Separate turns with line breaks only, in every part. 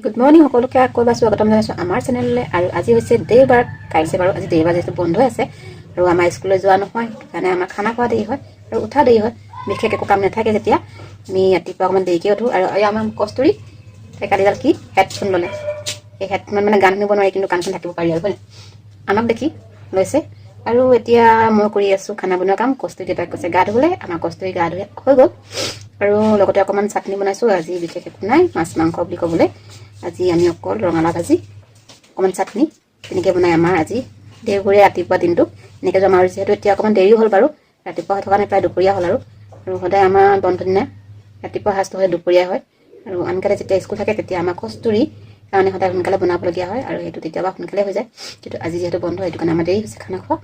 Good morning সকলোকে, আকৌ এবাৰ স্বাগতম জনাইছোঁ আমাৰ চেনেললৈ। আৰু আজি হৈছে দেওবাৰ, কাইলৈ বাৰু আজি দেওবাৰ যিহেতু বন্ধ আছে আৰু আমাৰ স্কুললৈ যোৱা নহয়, সেইকাৰণে আমাৰ খানা খোৱা দেৰি হয় আৰু উঠা দেৰি হয়। বিশেষ একো কাম নাথাকে যেতিয়া আমি ৰাতিপুৱা অকণমান দেৰিকৈ উঠোঁ। আৰু এই আমাৰ কস্তুৰী, তাই কালিডাল কি হেডফোন ল'লে। এই হেডফোনত মানে গান শুনিব নোৱাৰি, কিন্তু কাণখন থাকিব পাৰি আৰু, হয়। আমাক দেখি লৈছে। আৰু এতিয়া মই কৰি আছোঁ খানা বনোৱা কাম। কস্তুৰী দেউতাক কৈছে গা ধুবলৈ। আমাৰ কস্তুৰী গা ধুই হৈ গ'ল আৰু লগতে অকণমান চাটনি বনাইছোঁ। আজি বিশেষ একো নাই মাছ মাংস বুলি ক'বলৈ। আজি আমি অকল ৰঙালাও ভাজি, অকণমান চাটনি তেনেকৈ বনাই আমাৰ আজি দেওবৰীয়া ৰাতিপুৱা দিনটো এনেকৈ যাম। আৰু যিহেতু এতিয়া অকণমান দেৰিও হ'ল বাৰু, ৰাতিপুৱা হৈ থকা নাই, প্ৰায় দুপৰীয়া হ'ল আৰু। আৰু সদায় আমাৰ বন্ধ দিনা ৰাতিপুৱা সাজটো সদায় দুপৰীয়া হয়। আৰু আনকালে যেতিয়া স্কুল থাকে, তেতিয়া আমাৰ কস্তুৰী কাৰণে সদায় সোনকালে বনাবলগীয়া হয় আৰু সেইটো কেতিয়াবা সোনকালে হৈ যায়। কিন্তু আজি যিহেতু বন্ধ, সেইটো কাৰণে আমাৰ দেৰি হৈছে খানা খোৱা।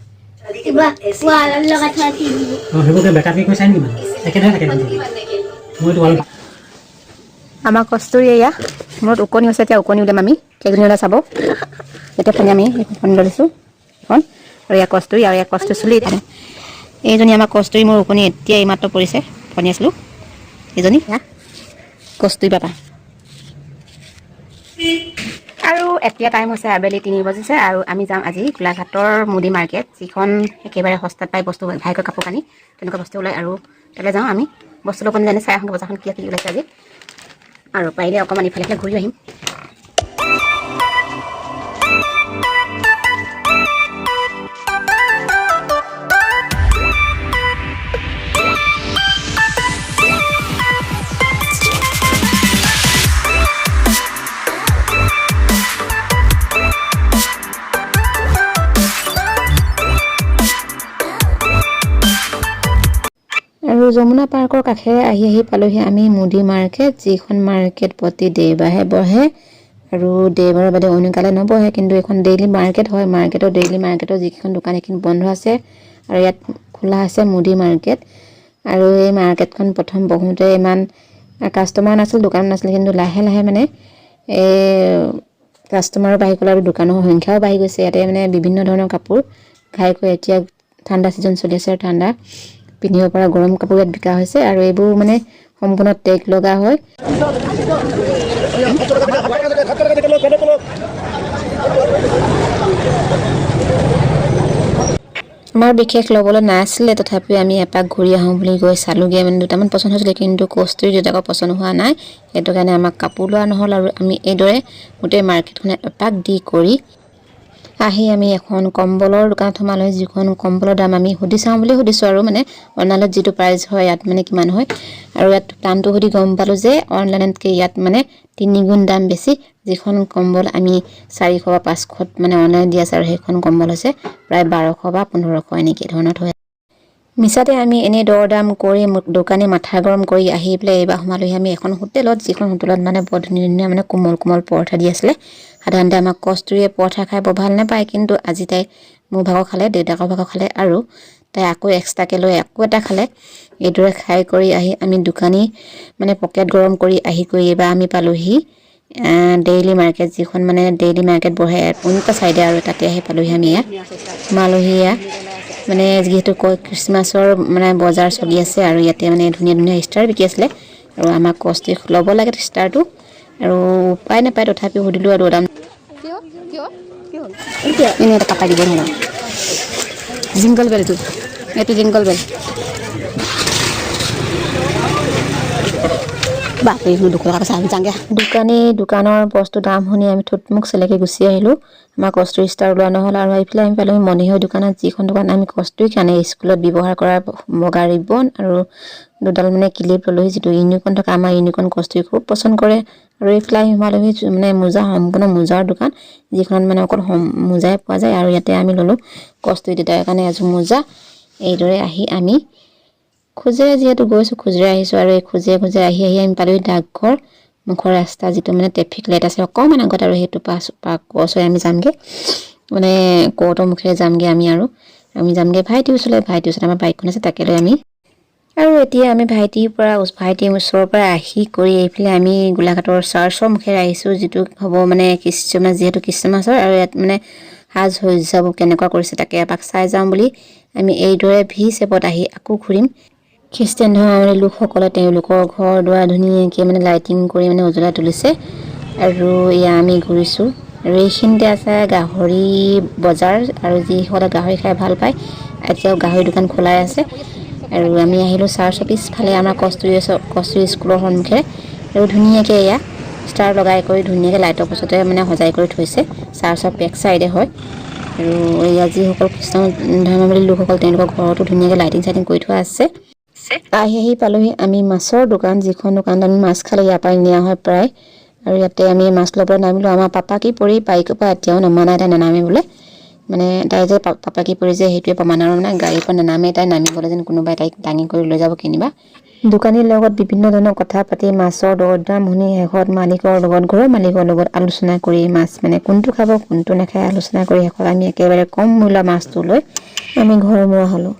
কিবা ৱালত লগাই থোৱা টিভি।
অঁ, সেইবোৰ বেকআপ কৰি চাই নেকি? মানে একেদৰে থাকে দেখোন। মইতো অলপ
আমাৰ কস্তুৰী এয়া মূৰত ওকণি হৈছে। এতিয়া ওকণি উলিয়াম আমি। কেইজনী ওলাই চাব। এতিয়া ফণি, আমি এইখন ফণি লৈ লৈছোঁ এখন। আৰু এয়া কস্তুৰী আৰু এয়া কস্তুৰী চুলি। এইজনী আমাৰ কস্তুৰী। মোৰ ওকণি এতিয়া এইমাত্ৰ পৰিছে, ফণি আছিলোঁ। এইজনী এয়া কস্তুৰী পাপা। আৰু এতিয়া টাইম হৈছে আবেলি 3 বাজিছে আৰু আমি যাম আজি গোলাঘাটৰ মোদী মাৰ্কেট, যিখন একেবাৰে সস্তাত পাই বস্তু, ঘাইকৈ কাপোৰ কানি তেনেকুৱা বস্তু ওলায়। আৰু তালৈ যাওঁ আমি বস্তু ল'ব নাজানে, চাই আহোঁ বজাৰখন কি কি ওলাইছে আজি। আৰু পাৰিলে অকণমান ইফালে ইফালে ঘূৰি আহিম। আৰু যমুনা পাৰ্কৰ কাষেৰে আহি আহি পালোহি আমি মোদী মাৰ্কেট, যিখন মাৰ্কেট প্ৰতি দেওবাৰে বহে আৰু দেওবাৰৰ বাদে অন্য কালে নবহে। কিন্তু এইখন ডেইলি মাৰ্কেট হয়। ডেইলি মাৰ্কেটৰ যিকেইখন দোকান, সেইখিনি বন্ধ আছে আৰু ইয়াত খোলা আছে মোদী মাৰ্কেট। আৰু এই মাৰ্কেটখন প্ৰথম বহোঁতে ইমান কাষ্টমাৰ নাছিল, দোকান নাছিল। কিন্তু লাহে লাহে মানে এই কাষ্টমাৰো বাঢ়ি গ'ল আৰু দোকানৰ সংখ্যাও বাঢ়ি গৈছে। ইয়াতে মানে বিভিন্ন ধৰণৰ কাপোৰ, ঘাইকৈ এতিয়া ঠাণ্ডা ছিজন চলি আছে আৰু ঠাণ্ডা পিন্ধিব পৰা গৰম কাপোৰ ইয়াত বিকা হৈছে। আৰু এইবোৰ মানে সম্পূৰ্ণ টেগ লগা হয়। আমাৰ বিশেষ ল'বলৈ নাছিলে, তথাপিও আমি এপাক ঘূৰি আহোঁ বুলি গৈ চালোঁগৈ। মানে দুটামান পচন্দ হৈছিলে, কিন্তু কস্তুৰী দেউতাকৰ পচন্দ হোৱা নাই। সেইটো কাৰণে আমাক কাপোৰ লোৱা নহ'ল। আৰু আমি এইদৰে গোটেই মাৰ্কেটখনে এপাক দি কৰি আহি আমি এখন কম্বলৰ দোকানত সোমালোঁ, যিখন কম্বলৰ দাম আমি সুধি চাওঁ বুলি সুধিছোঁ আৰু মানে অনলাইনত যিটো প্ৰাইচ হয়, ইয়াত মানে কিমান হয়। আৰু ইয়াত দামটো সুধি গম পালোঁ যে অনলাইনতকৈ ইয়াত মানে তিনিগুণ দাম বেছি। যিখন কম্বল আমি 400 বা 500ত মানে অনলাইন দি আছে আৰু সেইখন কম্বল হৈছে প্ৰায় 1200 বা 1500 এনেকৈ ধৰণত হয়। মিছাতে আমি এনেই দৰ দাম কৰি দোকানী মাথা গৰম কৰি আহি পেলাই এইবাৰ সোমালোহি আমি এখন হোটেলত, যিখন হোটেলত মানে বৰ ধুনীয়া ধুনীয়া মানে কোমল কোমল পৰঠা দি আছিলে। সাধাৰণতে আমাক কস্তুৰীয়ে পৰঠা খাই বৰ ভাল নাপায়, কিন্তু আজি তাই মোৰ ভাগৰ খালে, দেউতাকৰ ভাগৰ খালে আৰু তাই আকৌ এক্সট্ৰাকৈ লৈ আকৌ এটা খালে। এইদৰে খাই কৰি আহি আমি দোকানী মানে পকেট গৰম কৰি আহি কৰি এইবাৰ আমি পালোহি ডেইলি মাৰ্কেট, যিখন মানে ডেইলি মাৰ্কেট বহে অন্যটা চাইডে। আৰু তাতে আহি পালোহি আমি। ইয়াত সোমালোহি। ইয়াত মানে যিহেতু কয় খ্ৰীষ্টমাছৰ মানে বজাৰ চলি আছে আৰু ইয়াতে মানে ধুনীয়া ধুনীয়া ষ্টাৰ বিকি আছিলে। আৰু আমাক কস্তুৰীক ল'ব লাগে ষ্টাৰটো আৰু উপায় নাপায় তথাপিও সুধিলোঁ আৰু দাম এনেই এটা পাকাই দিব নহ'লে। জিংগল বেলটো, এইটো জিংগল বেল। বাপৰে, মোৰ 200 টকা কৈছে, আমি যাওঁগে। দোকানী দোকানৰ বস্তু দাম শুনি আমি থুতমুখ চেলেকি গুচি আহিলোঁ। আমাৰ কস্তুৰী ষ্টাৰ ওলোৱা নহ'ল। আৰু এইফালে আমি পালোঁ মণিহৈ দোকানত, যিখন দোকান আমি কস্তুৰীৰ কাৰণে স্কুলত ব্যৱহাৰ কৰা বগা ৰিবন আৰু দুডাল মানে ক্লিপ ল'লোহি, যিটো ইউনিকৰ্ণ থকা। আমাৰ ইউনিকৰ্ণ কস্তুৰী খুব পচন্দ কৰে। আৰু এইফালে আহি সোমালোহি মানে মোজা, সম্পূৰ্ণ মোজাৰ দোকান, যিখনত মানে অকল মোজাই পোৱা যায়। আৰু ইয়াতে আমি ল'লোঁ কস্তুৰী দেউতাৰ কাৰণে এযোৰ মোজা। এইদৰে আহি আমি খোজেৰে যিহেতু গৈছোঁ, খোজেৰে আহিছোঁ। আৰু এই খোজে খোজে আহি আহি আমি পালোহি ডাকঘৰ মুখৰ ৰাস্তা, যিটো মানে ট্ৰেফিক লাইট আছে অকণমান আগত। আৰু সেইটো পাছ পাৰ ক্ৰছ হৈ আমি যামগৈ মানে কোৰ্টৰ মুখেৰে যামগৈ আমি। আৰু আমি যামগৈ ভাইটিৰ ওচৰলৈ। ভাইটিৰ ওচৰত আমাৰ বাইকখন আছে, তাকে লৈ আমি। আৰু এতিয়া আমি ভাইটিৰ ওচৰৰ পৰা আহি কৰি এইফালে আমি গোলাঘাটৰ চাৰ্চৰ মুখেৰে আহিছোঁ, যিটো হ'ব মানে খ্ৰীষ্টমাছ, যিহেতু খ্ৰীষ্টমাছৰ আৰু ইয়াত মানে সাজ সজ্জাবোৰ কেনেকুৱা কৰিছে তাকে এপাক চাই যাওঁ বুলি আমি এইদৰে ভি চেপত আহি আকৌ ঘূৰিম। খ্ৰীষ্টান ধৰ্মাৱলম্বী লোকসকলে তেওঁলোকৰ ঘৰ দুৱাৰ ধুনীয়াকৈ মানে লাইটিং কৰি মানে উজ্বলাই তুলিছে। আৰু এয়া আমি ঘূৰিছোঁ। আৰু এইখিনিতে আছে গাহৰি বজাৰ, আৰু যিসকলে গাহৰি খাই ভাল পায়, এতিয়াও গাহৰি দোকান খোলাই আছে। আৰু আমি আহিলোঁ চাৰ্চৰ পিছফালে, আমাৰ কস্তুৰী কস্তুৰী স্কুলৰ সন্মুখেৰে। আৰু ধুনীয়াকৈ এয়া ষ্টাৰ লগাই কৰি ধুনীয়াকৈ লাইটৰ পাছতে মানে সজাই কৰি থৈছে। চাৰ্চৰ বেক চাইডে হয়। আৰু এয়া যিসকল খ্ৰীষ্টান ধৰ্মাৱলী লোকসকল, তেওঁলোকৰ ঘৰতো ধুনীয়াকৈ লাইটিং চাইটিং কৰি থোৱা আছে। আহি আহি পালোহি আমি মাছৰ দোকান, যিখন দোকানত আমি মাছ খালে ইয়াৰ পৰাই নিয়া হয় প্ৰায়। আৰু ইয়াতে আমি মাছ ল'বলৈ নামিলোঁ। আমাৰ পাপাকি পৰি বাইকৰ পৰা এতিয়াও নমা নাই। তাই নানামে বোলে। মানে তাই যে পাপাকি পৰি যে সেইটোৱে প্ৰমাণ আৰু মানে গাড়ীৰ পৰা নানামে তাই, নামিবলৈ যেন কোনোবাই তাইক দাঙি কৰি লৈ যাব কেনিবা। দোকানীৰ লগত বিভিন্ন ধৰণৰ কথা পাতি, মাছৰ দৰ দাম শুনি, শেষত মালিকৰ লগত, ঘৰৰ মালিকৰ লগত আলোচনা কৰি, মাছ মানে কোনটো খাব কোনটো নাখায় আলোচনা কৰি, শেষত আমি একেবাৰে কম মূল্যৰ মাছটো লৈ আমি ঘৰমুৱা হ'লোঁ।